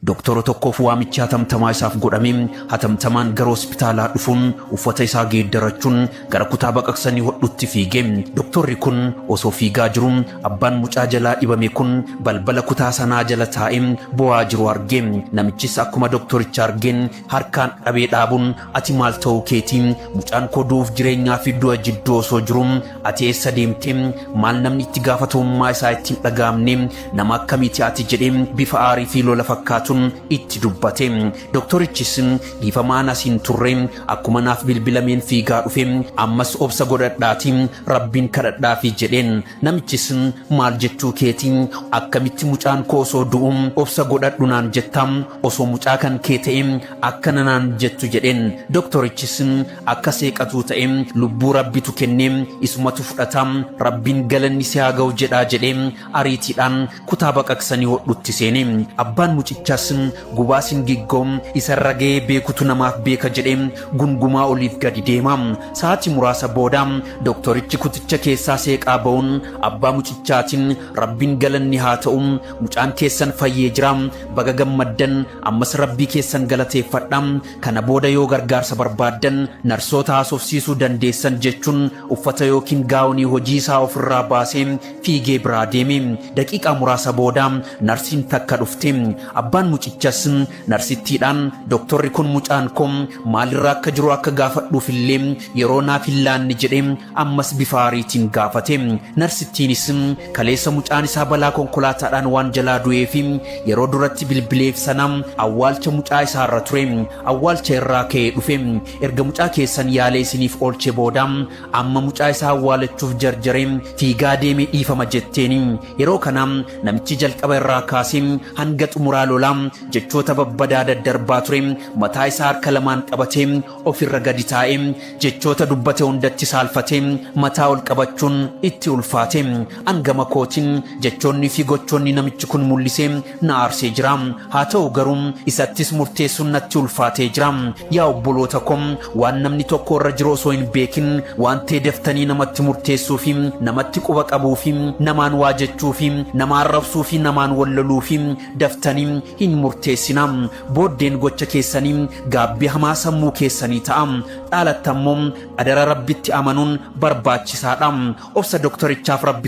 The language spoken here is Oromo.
Doktora tokkoof waamichi hatamtamaa isaaf godhame. Hatamtamaan gara hospitaalaa dhufuun uffata isaa geeddarachuun gara kutaa baqaqsanii hodhutti fiige. Doktorri kun osoo fiigaa jiru abbaan mucaa jalaa dhibame kun balbala kutaa sanaa jala taa'ee boo'aa jiru arge. Namichis akkuma doktoricha argeen harkaan qabee dhaabuun, "Ati maal ta'uu keetii? Mucaan koo du'uuf jireenyaa fi du'a jidduu osoo jiru ati eessa deemte? Maal namni itti gaafatamummaa isaa ittiin dhaga'amne? Nama akkamiiti ati?" jedhee bifa aarii fi lola fakkaatuun itti dubbate. Doktorichis, "Dhiifamaan, asiin turre, akkuma naaf bilbilameen fiigaa dhufe, ammas obsa godhadhaati Rabbiin kadhadhaafi" jedheen. Namichis, "Maal jechuu keetii? Akkamitti mucaan koo osoo du'u obsa godhadhu naan jetta? Osoo mucaa kan kee ta'e akkana naan jettu?" jedheen. Doktorichis akka seeqatuu ta'e, "Lubbuu Rabbitu kennee, isumatu fudhata, Rabbiin galanni si haa ga'u jedhaa" jedhee ariitiidhaan kutaa baqaqsanii hodhutti seene. Abbaan mucichaas gubaa singiggoo isarra ga'ee beekutu namaaf beeka jedhee gungumaa oliif gadi deema. Sa'aatii muraasa booda doktorichi kuticha keessaa seeqaa ba'uun abbaa mucichaatiin, "Rabbiin galanni haa ta'u, mucaan keessan fayyee jira, baga gammaddan, ammas Rabbii keessan galateeffadha, kana booda yoo gargaarsa barbaaddan narsoota haasofsiisuu dandeessan" jechuun uffata yookiin gaawonii hojii isaa ofirraa baasee fiigee biraa deeme. Daqiiqaa muraasa booda narsiin takka dhufte. Abbaan mucichas narsittiidhaan, "Doktorri kun mucaan koo maalirraa akka jiru akka gaafadhuuf illee yeroo naaf hin laanne" jedhee ammas bifa aariitiin gaafate. Narsittiinis kaleessa mucaan isaa balaa konkolaataadhaan waan jalaa du'ee fi yeroo duratti bilbileef sana awwaalcha mucaa isaarra ture, awwaalcha irraa ka'ee dhufe, erga mucaa keessan yaalee isiniif oolche booda amma mucaa isaa awwaalachuuf jarjaree fiigaa deeme, dhiifama jetteeni. Yeroo kana namichi jalqaba irraa kaasee hanga xumuraa lolaa jechoota babbadaa daddarbaa ture mataa isaa harka lamaan qabatee ofirra gadi taa'ee jechoota dubbate hundatti saalfatee mataa ol qabachuun itti ulfaate. Hangama kootiin jechoonni fi gochoonni namichi kun mul'isee na aarsee jira. Haa ta'u garuu isattis murteessuun natti ulfaatee jira. Yaa obboloota koo, waan namni tokko irra jiru osoo hin beekin waan ta'e daftanii namatti murteessuu fi namatti quba qabuu fi namaan waa jechuu fi nama arrabsuu fi namaan walloluu fi daftanii hin murteessina. Booddeen gocha keessanii gaabbii hamaa sammuu keessanii ta'a. Dhaalatti ammoo adara Rabbitti amanuun barbaachisaadha. Obsa doktorichaaf Rabbi